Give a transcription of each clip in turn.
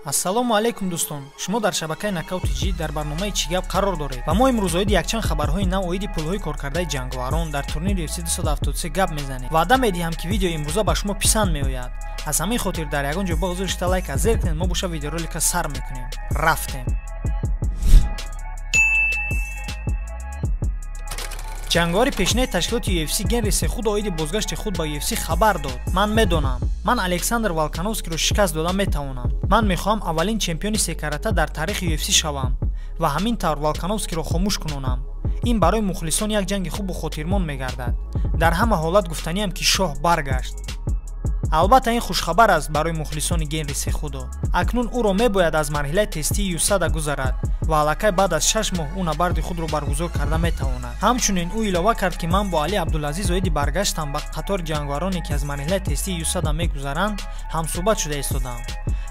Ассалому алайкум дӯстон, шумо дар шабакаи Нокаут ТЖ дар барномаи «Чӣ гап» қарор доред ва мо имрӯз оиди якчанд хабарҳои нав оиди пулҳои коркардаи ҷанговарон дар турнири UFC 273 гап мезанем. Ваъда медиҳам, ки видеои имрӯза ба шумо писанд меояд. Аз ҳамин хотир дар ягон ҷо боғ зир лайка зер кунед, мо боша видеоролика сар мекунем. Рафтем. Ҷанговари пешинаи ташкилоти UFC Генри Сехудо оиди бозгашти худ ба UFC хабар дод. Ман медонам, ман Александр Волкановскиро шикаст дода метавонам. Ман мехоҳам аввалин чемпиони секарата дар таърихи UFC шавам ва ҳамин тавр Волкановскиро хомӯш кунонам. Ин барои мухлисон як ҷанги хубу хотирмон мегардад. Дар ҳама ҳолат гуфтаниам, ки шоҳ баргашт. Албатта, ин хушхабар аст барои мухлисони Генри Сехудо. Акнун ӯро мебояд аз марҳилаи тестии ЮСАДА гузарад ва аллакай баъд аз 6 моҳ ӯ набарди худро баргузор карда метавонад. Ҳамчунин ӯ илова кард, ки ман бо Али Абдулазиз оиди баргаштам ба қатори ҷанговароне, ки аз марҳилаи тестии ЮСАДА мегузаранд, ҳамсӯҳбат шуда истодам.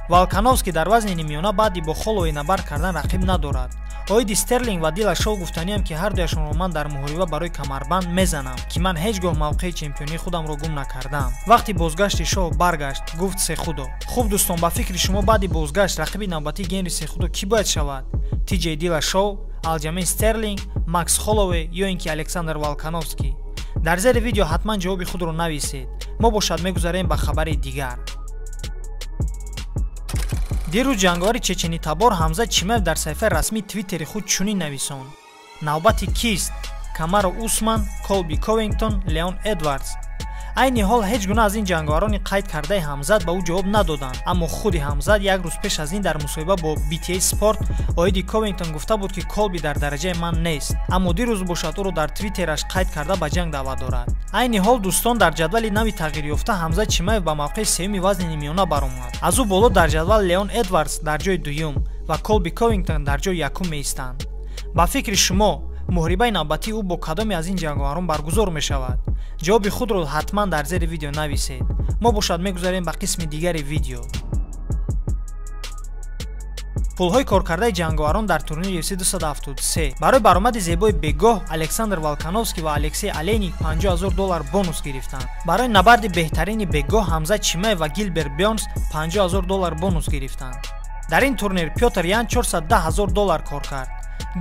Волкановский дар вазни нимиёна баъди бо Холлоуэй набард кардан рақиб надорад. Оиди Стерлинг ва Дилашоу гуфтаниам, ки ҳардуяшонро ман дар муҳориба барои камарбанд мезанам, ки ман ҳеҷ гоҳ мавқеи чемпионии худамро гум накардам. Вақти бозгашти шоҳ баргашт, гуфт Сехудо. Хуб, дӯстон, ба фикри шумо, баъди бозгашт рақиби навбатии Генри Сехудо кӣ бояд шавад? Тиҷей Дилашоу, Алҷамин Стерлинг, Макс Холлоуэй ё ин ки Александр Волкановский? Дар зери видео ҳатман ҷавоби худро нависед. Мо бошад мегузарем ба хабари дигар. Дирӯз ҷанговари чеченитабор Ҳамзат Чимаев дар саҳифаи расмии Твиттери худ чунин нависонд: «Навбати кист? Камару Усман, Колби Ковингтон, Леон Эдвардс?» Айни ҳол ҳеҷ гуна аз ин ҷанговарони қайд кардаи Ҳамзат ба ӯ ҷавоб надоданд, аммо худи Ҳамзат як рӯз пеш аз ин дар мусоҳиба бо BTA Спорт оиди Ковингтон гуфта буд, ки Колби дар дараҷаи ман нест, аммо дирӯз бошад ӯро дар Твиттераш қайд карда ба ҷанг даъват дорад. Айни ҳол, дӯстон, дар ҷадвали нави тағйирёфта Ҳамзат Чимаев ба мавқеи сеюми вазни нимиёна баромад. Аз ӯ боло дар ҷадвал Леон Эдвардс дар ҷои дуюм ва Колби Ковингтон дар ҷои якум меистанд. Ба фикри шумо, муҳорибаи навбатии ӯ бо кадоме аз ин ҷанговарон баргузор мешавад? Ҷавоби худро ҳатман дар зери видео нависед. Мо бошад мегузарем ба қисми дигари видео. Пулҳои коркардаи ҷанговарон дар турнири UFC 273. Барои баромади зебои бегоҳ Александр Волкановский ва Алексей Олейник 50 000 доллар бонус гирифтанд. Барои набарди беҳтарини бегоҳ Ҳамзат Чимаев ва Гилберт Бёрнс 50 000 доллар бонус гирифтанд. Дар ин турнир Пётр Ян 410 000 доллар кор кард,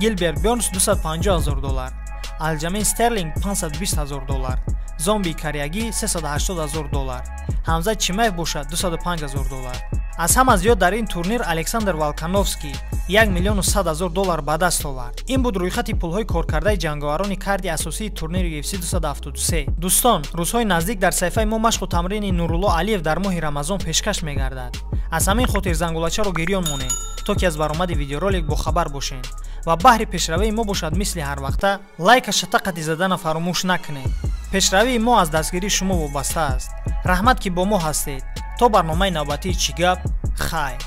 Гилберт Бёрнс 250 000 доллар, Алҷамин Стерлинг 520 000 доллар, Зомби Каряги 380 000 доллар, Ҳамзат Чимаев бошад 205 000 доллар. Аз ҳама зиёд дар ин турнир Александр Волкановский 1 миллиону 100 000 доллар ба даст овард. Ин буд рӯйхати пулҳои коркардаи ҷанговарони карди асосии турнири UFC 273. Дӯстон, рӯзҳои наздик дар саҳифаи мо машқу тамрини Нурулло Алиев дар моҳи Рамазон пешкаш мегардад. Аз ҳамин хотир зангулачаро гирён монед, то ки аз баромади видеоролик бохабар бошед. Ва баҳри пешравии мо бошад, мисли ҳарвақта, лайка шатақати задана фаромӯш накунед. Пешравии мо аз дастгирии шумо вобаста аст. Раҳмат, ки бо мо ҳастед. То барномаи навбатии «Чӣ гап», хайр.